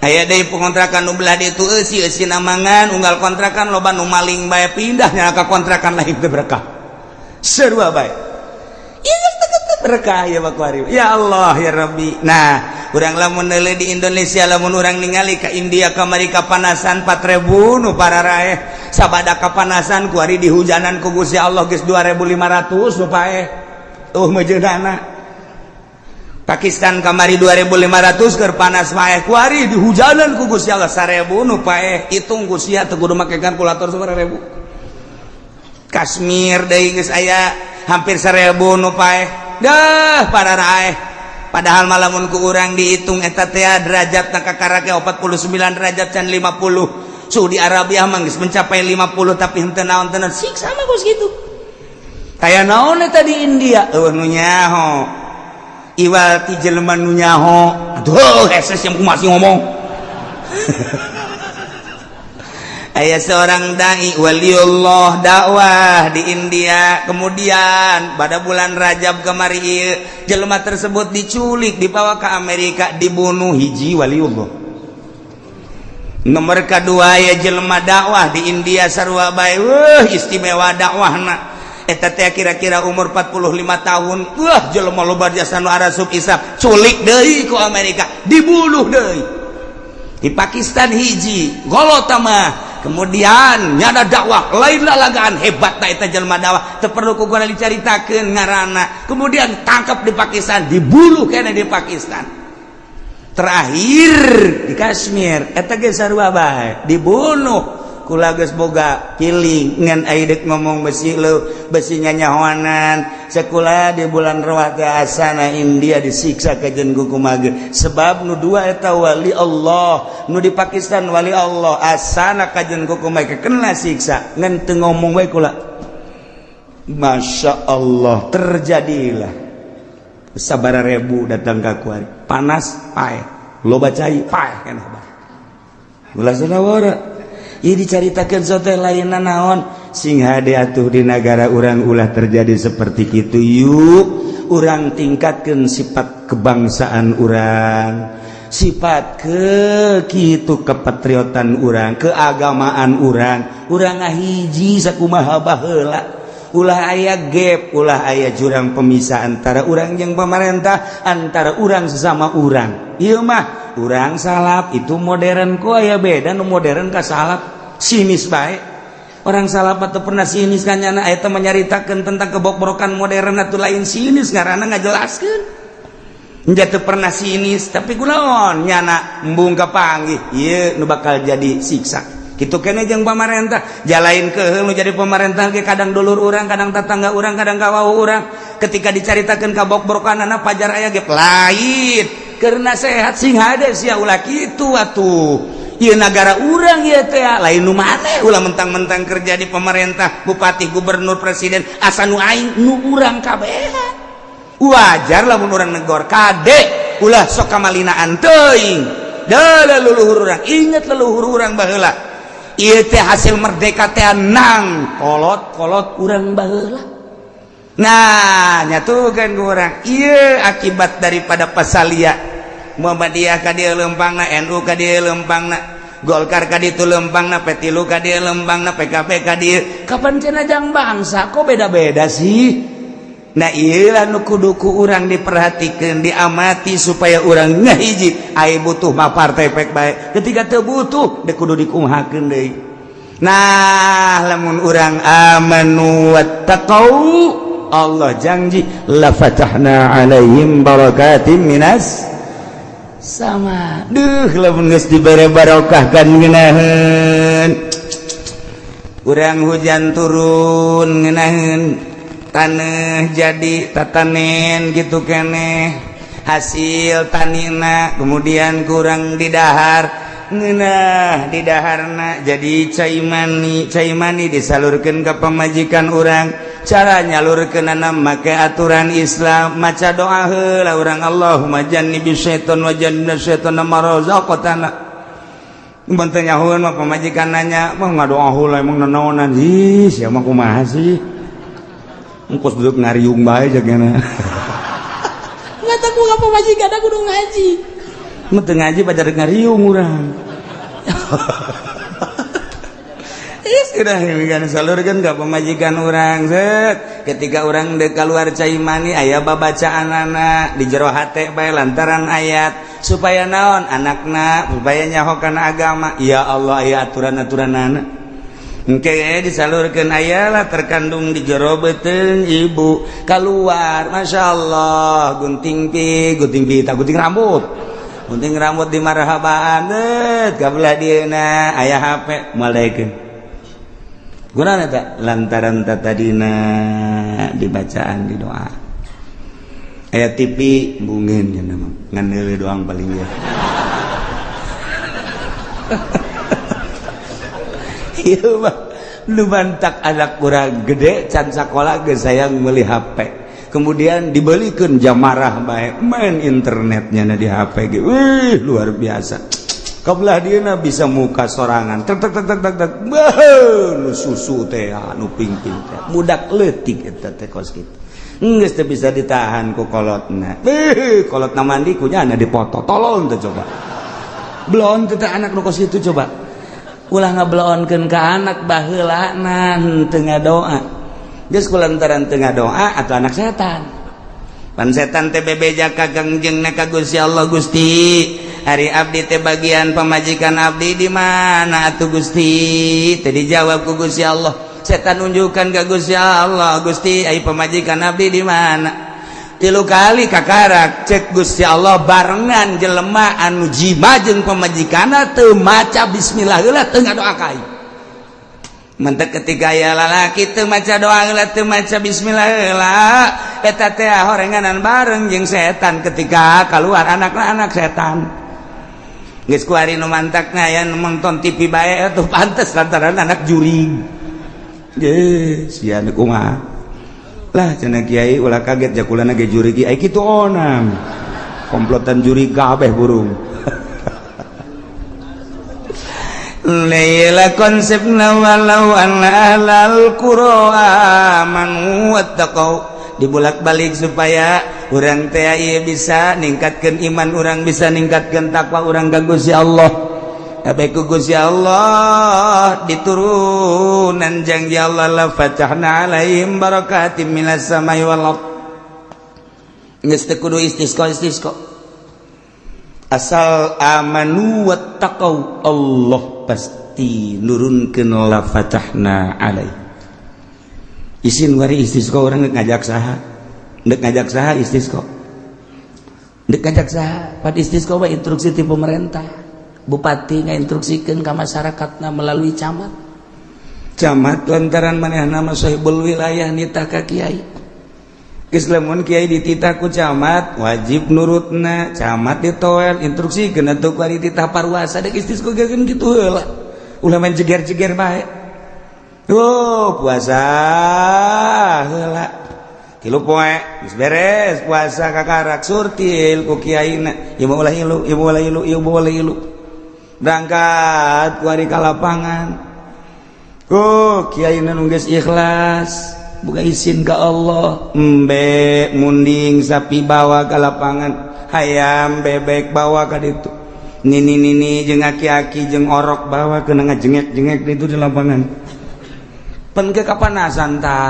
Aya deui pengontrakan nu belah ditu eusi eusi namangan unggal kontrakan, loba nu maling bae, pindahnya ka kontrakan lain. Teu berkah, sarua bae. Berkah ya kuari. Ya Allah, ya Rabbi. Nah, urang lamun di Indonesia, lamun urang ningali ke India kamari kapanasan 4000 nu pararaeh. Sabada kapanasan kuari dihujanan ku Gusti Allah, geus 2500 nu paeh. Tuh mejeunana. Pakistan kamari 2500 keur panas paeh, kuari dihujanan ku Gusti Allah 1000 nu paeh. Hitung ku sia, teu kudu make kalkulator, sabaraha ribu. Kashmir deui geus aya hampir 1000 nu paeh. Dah para raeh. Padahal malamun ku urang dihitung eta teh derajat na kakarake 49 derajat can 50. Saudi Arabia mah geus mencapai 50, tapi henteu naon tenan siksa mah geus kitu. Kaya naon eta di India? Eueuh nu nyaho. Iwal ti jelema nu nyaho. Aduh, hese yang masih ngomong. Aya seorang dai waliullah dakwah di India. Kemudian pada bulan Rajab kemari jelema tersebut diculik, dibawa ke Amerika, dibunuh. Hiji waliullah. Nomor kedua ya jelema dakwah di India sarua bae, wah, istimewa dakwahna eta teh, kira-kira umur 45 tahun. Wah, jelema loba jasa nu arasup isap, culik deui ku Amerika, dibunuh deui. Di Pakistan hiji golota mah, kemudian nyada dakwah lain lalagaan, hebat na eta jelema dakwah, teu perlu ku gua dicaritakeun ngaranna. Kemudian tangkap di Pakistan, dibunuh kene di Pakistan. Terakhir di Kashmir eta ge sarua bae, dibunuh. Kula geus boga feeling ngan ai deuk ngomong besi leu besi nyanyahoanan. Sekolah di bulan Rawah teh asana India disiksa kajen ku kumaha, sebab nu dua eta wali Allah, nu di Pakistan wali Allah, asana kajen ku kumaha kena siksa. Ngan teu ngomong wae kula. Masya Allah, terjadilah sabara ribu datang ka kuari, panas paeh, loba cai paeh, keneh bae ulah sadawara. Ieu dicaritakeun sote lainna naon, sing hade atuh di negara urang ulah terjadi seperti kitu. Yuk urang tingkatkeun sifat kebangsaan urang, sifat ke kitu kepatriotan urang, keagamaan urang. Urang ngahiji sakumaha baheula, ulah aya gap, ulah aya jurang pemisah antara urang yang pemerintah, antara urang sesama urang. Ieu mah urang salaf itu modern, ku aya beda nu modern ka salaf, sinis bae. Orang salaf atau pernah sinis kan nyana eta menyaritakeun tentang kebokbrokan modern atau lain sinis, ngaranna ngajelaskeun. Teu pernah sinis, tapi kunaon nyana embung kapanggih ieu nu bakal jadi siksa kitu kene jeung pamarentah. Jalain ke nu jadi pemerintah ge kadang dulur urang, kadang tetangga urang, kadang kawau urang. Ketika dicaritakeun kabokbrokanana pajar aya ge lain karena sehat, sing hade sia, ulah kitu atuh. Ieu nagara urang ieu teh, lain nu maneh. Ulah mentang-mentang kerja di pemerintah, bupati, gubernur, presiden, asa nu aing nu urang kabehan. Wajar lamun urang negor, kade ulah sok kamalinaan teuing. Dah leluhur urang, inget leluhur urang baheula. Ieu teh hasil merdeka teh nang kolot-kolot urang baheula. Nah, nyatukan ku urang ieu akibat daripada pasalia Muhammadiyah ka dieu lempangna, NU ka dieu lempangna, Golkar ka ditu lempangna, P3 ka dieu lempangna, PKB ka dieu. Kapan cenah jang bangsa, kok beda-beda sih? Nah, ieu nu kudu ku urang diperhatikan, diamati supaya urang ngahiji. Ai butuh mah partai pek bae, ketika teu butuh dek kudu dikumahakeun deui. Nah, lamun urang amanu wattaqau, Allah janji la fatahna alaihim barakatim minas sama. Duh, lamun geus dibere barokah kan ngeunaheun urang, hujan turun ngeunaheun, tanah jadi tatanen gitu keneh hasil tanina. Kemudian kurang didahar ngeunah, didaharna jadi cai mani, cai mani disalurkan ke pemajikan urang. Cara nyalurkeunana make aturan Islam, maca doa heula urang, Allahumma jannibi syaiton wa jannibna syaiton ma razaqtana. Mun teu nyahoeun mah pamajikan nanya, "Mah ngadoa heula emang nanaonan?" Ih, sia mah kumaha sih? Engkos duduk ngariung bae jagana. Nggak tahu apa pamajikan aku kudu ngaji. Mun teu ngaji pajar ngariung urang. Ih, sudah kan salurkeun ka pamajikan urang, set. Ketika urang dek keluar cai mani aya babacaan anak di jero hate bae lantaran ayat supaya naon anakna supaya nyaho kana agama. Ya Allah, aya aturan-aturan anak. Engke disalurkeun ayalah terkandung di jero beuteung ibu keluar, Masya Allah, gunting pi gunting pi tak gunting rambut di marhabaan det kabelah dieuna aya HP malaikeun gunana tak lantaran tadina dibacaan di doa aya TV bungin nya mah ngan heuleuh doang paling ya. Ieu mah nu mantak anak kurang gede can sakola geus sayang meuli HP, kemudian dibelikan jamarah bae main internetnya na di HP ge, wih luar biasa. Kabelah dieuna bisa muka sorangan tek tek tek tek tek tek, beuh nu susu teh nu pingping teh budak leutik eta teh kos kitu geus teu bisa ditahan ku kolotna. Beuh kolotna mandi kunyana dipoto, tolong teh coba belon teh anak nu kos kitu, coba ulah ngabelonkeun ka anak baheulana teu ngadoa. Geus kulantaran teu ngadoa atau anak setan. Pan setan teh bebeja ka Kangjengna ka Gusti Allah, Gusti, ari abdi teh bagian pamajikan abdi di mana atuh Gusti? Teh dijawab ku Gusti Allah. Setan nunjukkan ka Gusti Allah, Gusti, ai pamajikan abdi di mana? Tilu kali kakarak cek Gusti Allah barengan jelema anu jima jeung pamajikanna teu maca bismillah heula, teu ngadoa ka aing. Mentek ketika aya lalaki teu maca doa heula, teu maca bismillah heula, eta teh horenganan bareng jeung setan. Ketika keluar anakna anak setan. Geus kuari nu mantakna aya nu nonton TV bae atuh pantes lantaran anak jurig. Ye sia nu kumaha lah cenah kiai, ulah kaget jakulana ge jurig ai kitu onam komplotan jurig kabeh burung. Laila konsepna walau anna ahlal qura amanu wattaqau dibulak-balik supaya urang teh ieu bisa ningkatkeun iman urang, bisa ningkatkeun takwa urang ka Gusti Allah. Kabeh ku Gusti Allah diturunan janji Allah la fatahna alaihim barakatim minas samai wal ard. Geus teu kudu istisqa istisqa. Asal amanu wattaqau Allah pasti nurunkeun la fatahna alaih. Isin wari istisqa urang geus ngajak saha? Ndek ngajak saha istisqa? Ndek ngajak saha? Pad istisqa mah instruksi ti pemerintah. Bupati ngainstruksikeun ka masyarakatna melalui camat. Camat lantaran manehna mah sahibul wilayah nitah ka kiai. Geus lamun kiai dititah ku camat wajib nurutna, camat ditoel instruksikeun atuh ku ari titah parwasa dek istisqa ge kitu heula. Ulah main jeger-jeger bae. Oh, puasa heula. Tilu poe geus beres puasa kakarak surtil ku kiaina. Ieu mah ulah ilu, ieu mah ulah ilu, ieu mah ulah ilu. Berangkat kuari ka lapangan. Oh, kiai nu geus ikhlas, buka izin ka Allah, embe munding sapi bawa ke lapangan, hayam bebek bawa ka ditu. Nini-nini jeung aki-aki jeung orok bawa kena ngajengek-jengek ditu di lapangan. Pen ke kapanasan ta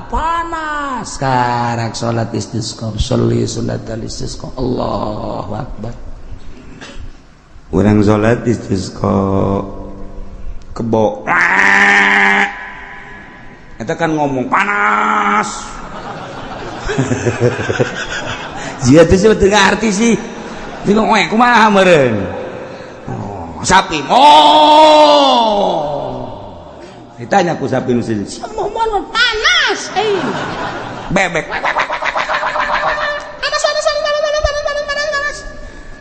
panas karak salat istisqa, sholli sunnatal istisqa. Allahu akbar. Urang salat istisqa kebo eta kan ngomong panas. Jia teh teu ngarti sih. Teu we kumaha meureun. Oh, sapi. Oh. Ditanya ku sapi nu siji. Panas euy. Bebek. Panas panas panas panas panas panas panas panas.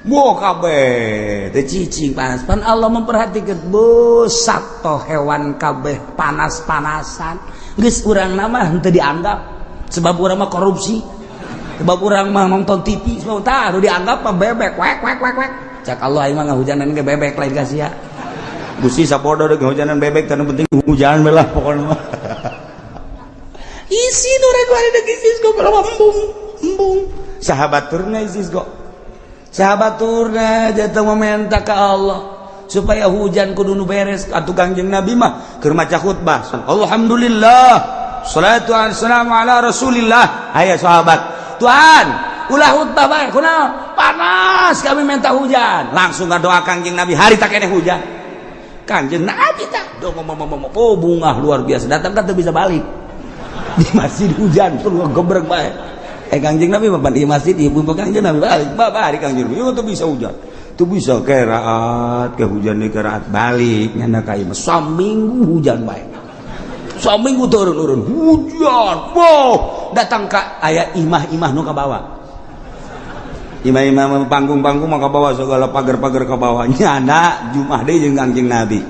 Wah kabeh teu cicing panas. Pan Allah memperhatikan busat toh hewan kabeh panas-panasan. Geus urang mah henteu dianggap sebab urang mah korupsi. Sebab urang mah nonton TV, sebab tah nu dianggap mah bebek wek wek wek wek. Cak Allah aing mah ngahujanan ge bebek lain ka sia. Gusti sapodo deuk ngahujanan bebek teu penting hujan we lah pokona mah. Isi nu rek bari deuk isis go embung embung. Sahabat turna isis go. Sahabat turna jatuh meminta ke Allah supaya hujan kudu nu beres. Atuh Kangjeng Nabi mah keur maca khutbah. Alhamdulillah, salatu wassalamu ala Rasulillah. Aya sahabat, Tuhan, ulah khutbah bae kunaon? Panas kami minta hujan. Langsung ngadoa Kangjeng Nabi hari tak kene hujan. Kanjeng Nabi tak ngomong, oh, bungah luar biasa. Datang kan bisa balik di masjid, hujan terus gebrek bae. Eh, Kanjeng Nabi mah di masjid, ibu Kanjeng Nabi balik balik. Kanjeng Nabi tuh bisa hujan tuh, bisa keraat ke hujan di keraat balik nyanda ka imah. Saminggu hujan bae, saminggu turun-turun hujan. Wow, datang ka aya imah-imah nu ka bawah, imah-imah, panggung-panggung mah ka bawah, segala pagar-pagar ke bawah. Nyana Jumat deui jeung Kanjeng Nabi.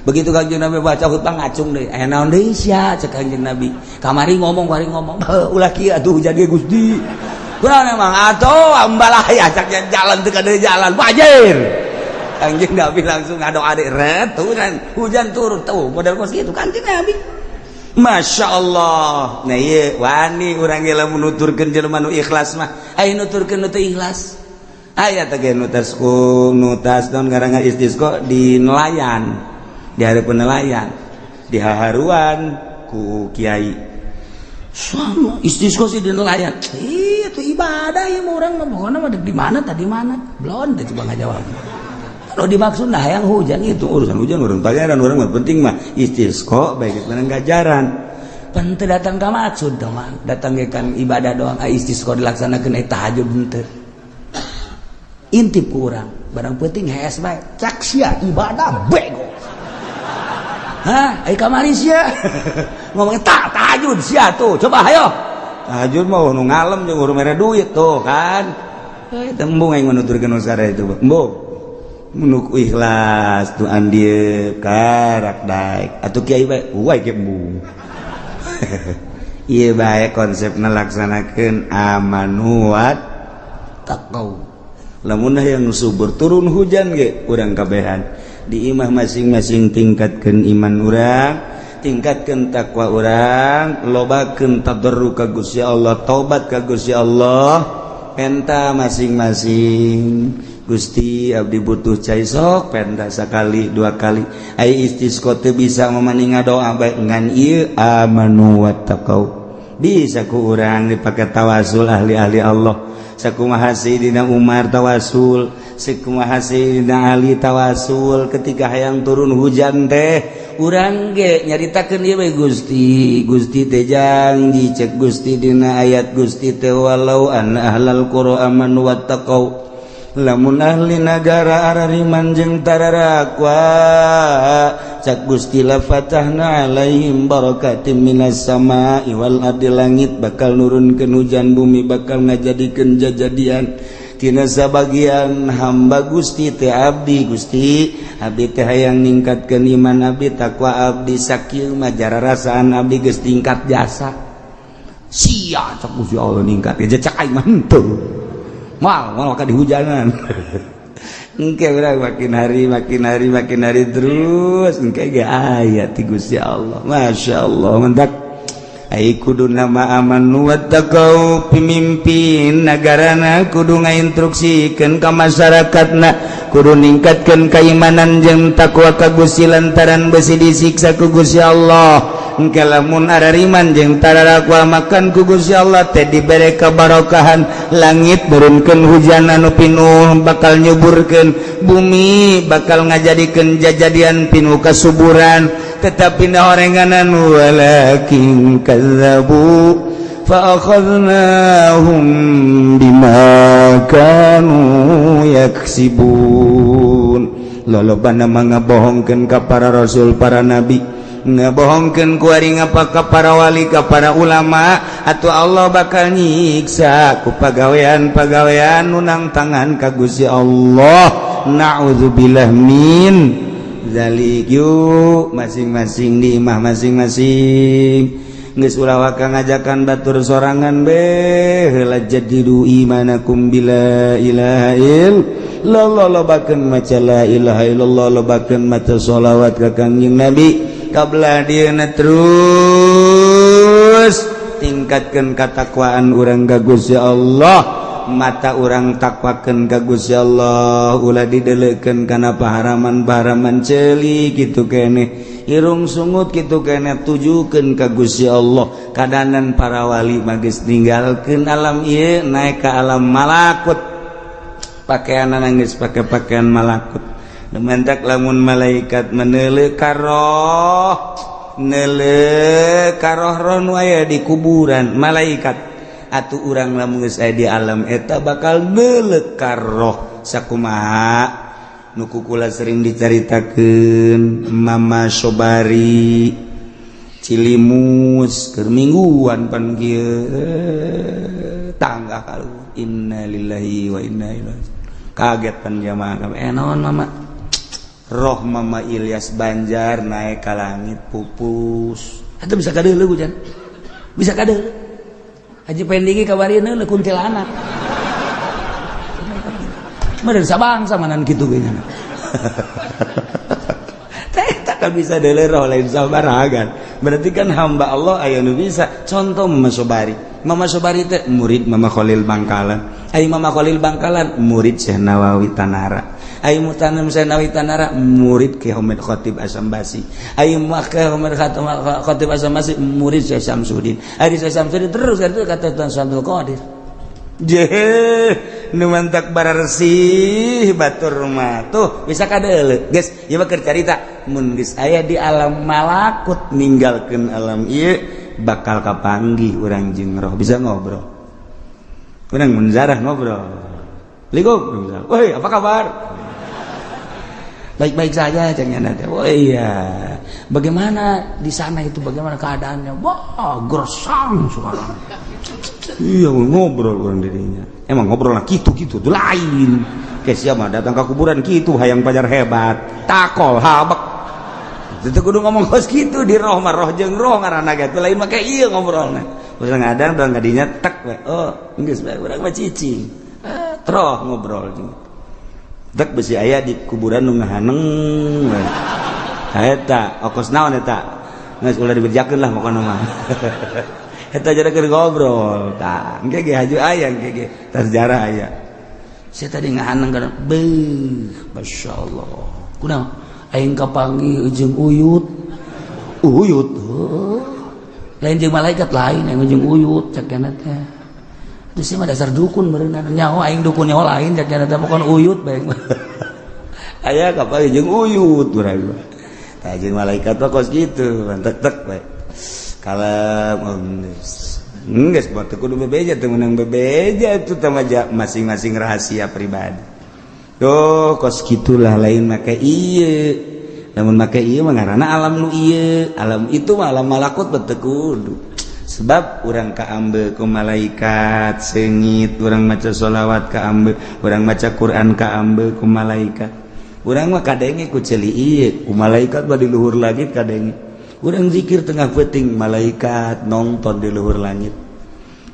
Begitu Kanjeng Nabi baca khutbah, ngacung deui. Aya naon deui sia? Cek Kanjeng Nabi. Kamari ngomong, kamari ngomong, ulah kieu atuh hujan ge, Gusti. Kunaon emang atuh ambalaya? Cak jalan teu kada jalan banjir. Kanjeng Nabi langsung ngadoa ret, hujan hujan turun tuh model kos kitu Kanjeng Nabi. Masya Allah. Nah, iya wani urang ge lamun nuturkeun jelema nu ikhlas mah. Aya nuturkeun nu teu ikhlas. Aya teh ge nutas ku nutas naon ngaranna istisqa di nelayan. Di hareupeun nelayan. Di haharuan ku kiai. Sama istisqa sih di nelayan. Iya, itu ibadah ya urang mah, pokoknya mah di mana tadi mana. Belum teh coba ngajawab. Kalau dimaksud nah yang hujan itu urusan hujan urang bayaran urang mah, penting mah istisqa baik menang gajaran. Pan teu datang ka maksud mah, datang ge kan ibadah doang. Ah, istisqa dilaksanakeun, tahajud henteu. Intip ku urang, barang penting hees bae. Cak sia ibadah bego. Hah, ai kamari sia ngomongnya tak tahajud sia tuh, coba ayo. Tahajud mah nu ngalem jeung urang mere duit tuh kan. Eh, tembung aing menuturkeun sare itu. Embung. Menuk ikhlas tuh andieu karak daek atuh kiai bae wae ge embung. Ieu bae konsep ngalaksanakeun amanu wat taqau. Lamun yang subur turun hujan ge urang kabehan di imah masing-masing, tingkatkeun iman urang, tingkatkeun takwa urang, lobakeun tadarru ka Gusti Allah, taubat ka Gusti Allah, penta masing-masing. Gusti, abdi butuh cai, sok penta sekali dua kali. Ai istisqa teu bisa memaning doa bae, ngan ieu amanu wattaqau bisa ku urang dipake tawasul ahli-ahli Allah. Sakumaha Sayyidina Umar tawasul, sakumaha Sayyidina Ali tawasul ketika hayang turun hujan teh. Urang ge nyaritakeun ieu we, Gusti. Gusti teh janji, cek Gusti dina ayat Gusti teh, walau anna ahlal qura amanu wattaqau, lamun ahli nagara arariman jeung tararakwa, cak Gusti, la fatahna alaihim barakatim minas sama'i wal ardi, langit bakal nurunkeun hujan, bumi bakal ngajadikeun jajadian tina sabagian hamba Gusti teh. Abdi, Gusti, abdi teh hayang ningkatkeun iman abdi, takwa abdi. Sakieu mah jararasaan abdi geus tingkat jasa sia, cak Gusti Allah ningkat cak aing mah henteu. Mal mal maka dihujanan engke urang makin hari makin hari makin hari terus engke ge aya ti Gusti Allah. Masya Allah, mentak ai kudu nama amanu wattaqau. Pemimpin negarana kudu ngainstruksikeun ka masyarakatna, kudu ningkatkeun keimanan jeung takwa ka Gusti, lantaran besi disiksa ku Gusti Allah. Engke lamun arariman jeung tararakwa, makan ku Gusti Allah teh dibere kabarokahan, langit nurunkeun hujan anu pinuh bakal nyuburkeun, bumi bakal ngajadikeun jajadian pinuh kasuburan. Tetapi horenganan, walakin kazzabu fa akhadnahum bima kanu yaksibun. Lolobana mah ngabohongkeun ka para rasul, para nabi, ngebohongkeun kuari ngapa ka para wali, ka para ulama, atau Allah bakal nyiksa ku pagawean-pagawean nu nangtangan ka Gusti Allah. Na'udzubillah min zalik. Yuk, masing-masing di imah masing-masing, geus ulah waka ngajakan batur sorangan be heula. Jadidu imanakum bila ilaha illallah, lobakeun maca la ilaha illallah, lobakeun maca sholawat ka Kangjeng Nabi kabla dieuna, terus tingkatkeun katakwaan urang ka Gusti Allah. Mata urang takwakeun ka Gusti Allah, ulah dideleukeun kana paharaman-paharaman ceuli kitu keneh, irung sungut kitu keneh, tujukeun ka Gusti Allah. Kadanan para wali mah geus ninggalkeun alam ieu, naik ka alam malakut, pakaian geus pake pakaian malakut. Mantak lamun malaikat meneuleuh karoh, neuleuh karoh roh nu aya di kuburan malaikat, atuh urang lamun geus aya di alam eta bakal neuleuh karoh sakumaha nu ku kula sering dicaritakeun Mama Sobari Cilimus keur mingguan pan kieu tangga kalu innalillahi wa inna ilaihi, kaget pan jamaah naon mama roh Mama Ilyas Banjar naik ke langit pupus atau bisa kadeuleuh hujan bisa kadeuleuh Haji Pendigi kabarieun neuleun kuntilanak meureun sabangsa manan kitu ge nya teh tak bisa deuleuh roh lain sabaragan. Berarti kan hamba Allah aya nu bisa. Contoh Mama Sobari, Mama Sobari teh murid Mama Khalil Bangkalan, ai Mama Khalil Bangkalan murid Syekh Nawawi Tanara, ai mutanam Syekh Nawawi Tanara murid Ki Ahmad Khatib Asambasi, ai Ki Ahmad Khatib Asambasi murid Syekh Samsudin, ai Syekh Samsudin terus itu kata Tuan Abdul Qadir. Jeh nu mantak bararsih batur mah tuh bisa kadeuleuh geus ieu mah keur carita mun geus aya di alam malakut ninggalkeun alam ieu bakal kapanggih urang jeung roh bisa ngobrol. Urang mun zarah ngobrol. Assalamualaikum. Woi, apa kabar? Baik-baik saja jangan ada. Oh iya. Bagaimana di sana itu, bagaimana keadaannya? Wah, gersang sekarang. Iya, ngobrol orang dirinya. Emang ngobrol lah gitu-gitu tuh lain. Kayak siapa datang ke kuburan gitu hayang pajar hebat, takol habek. Itu kudu ngomong kos gitu di roh mah roh jeung roh ngaranna ge lain mah kayak iya ngobrolna. Terus ngadang doang kadinya tek we. Oh, geus bae urang mah cicing. Troh ngobrol jeung. Tek besi aya di kuburan nu ngahaneng we. Eta okos naon eta? Geus ulah diberjakeun lah pokona mah. Eta jadi keur ngobrol tah engke ge haju aya engke ge sejarah aya. Saya tadi ngahaneng kana beuh masyaallah. Kunaon? Aing kapanggih jeung uyut. Uyut. Lain jeung malaikat lain aing jeung uyut cek kana teh. Terus mah dasar dukun berenang nyaho aing dukun nyaho lain cek kana teh pokon uyut bae. Aya kapanggih jeung uyut urang mah. Tah jeung malaikat mah kos kitu tek-tek bae. Kalau geus buat kudu bebeja teu meunang bebeja itu tamaja masing-masing rahasia pribadi. Tuh kos gitulah lain make ieu. Lamun make ieu mah ngaranna alam nu ieu, alam itu mah alam malakut teu kudu. Sebab urang kaambe ku malaikat seungit, urang maca sholawat kaambe, urang maca Quran kaambe ku malaikat. Urang mah kadenge ku ceuli ieu, ku malaikat mah di luhur langit kadenge. Urang zikir tengah peuting malaikat nonton di luhur langit.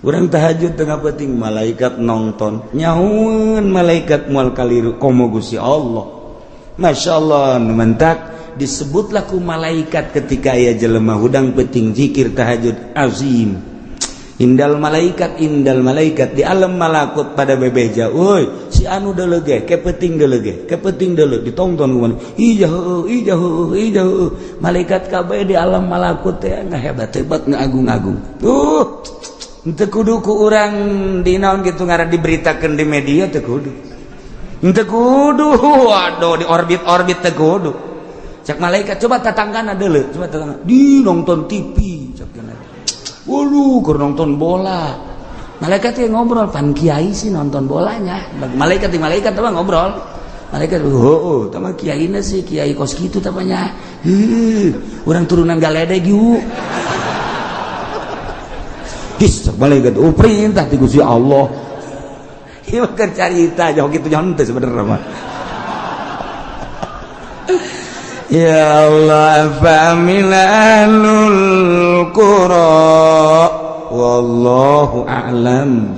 Urang tahajud tengah peuting malaikat nonton. Nyahueun malaikat moal kaliru komo Gusti Allah. Masya Allah nu mentak disebutlah ku malaikat ketika aya jelema hudang peuting zikir tahajud azim. Indal malaikat di alam malakut pada bebeja. Woi, si anu deuleuh ge, ke peuting deuleuh ge, ke peuting deuleuh ditonton ku mana. Ija heueuh, ija heueuh, ija heueuh. Malaikat kabeh di alam malakut teh ngahebat-hebat ngaagung-agung. Tuh, teu kudu ku urang di naon kitu ngaran diberitakeun di media teu kudu. Teu kudu, waduh di orbit-orbit teu kudu. Cak malaikat coba tatanggana deuleuh, coba tatangga. Di nonton TV cak kana. Waduh, keur nonton bola. Malaikat yang ngobrol, pan kiai sih nonton bolanya. Malaikat di malaikat apa ngobrol. Malaikat, oh, tama kiai sih, kiai kos kitu tamanya. Heuh, urang turunan galedeg yuk. His, malaikat, oh perintah ti Gusti Allah. Ieu mah keur carita jauh kitu nyaho teh sebenarnya mah. Ya Allah, fa'amilul qura wallahu a'lam.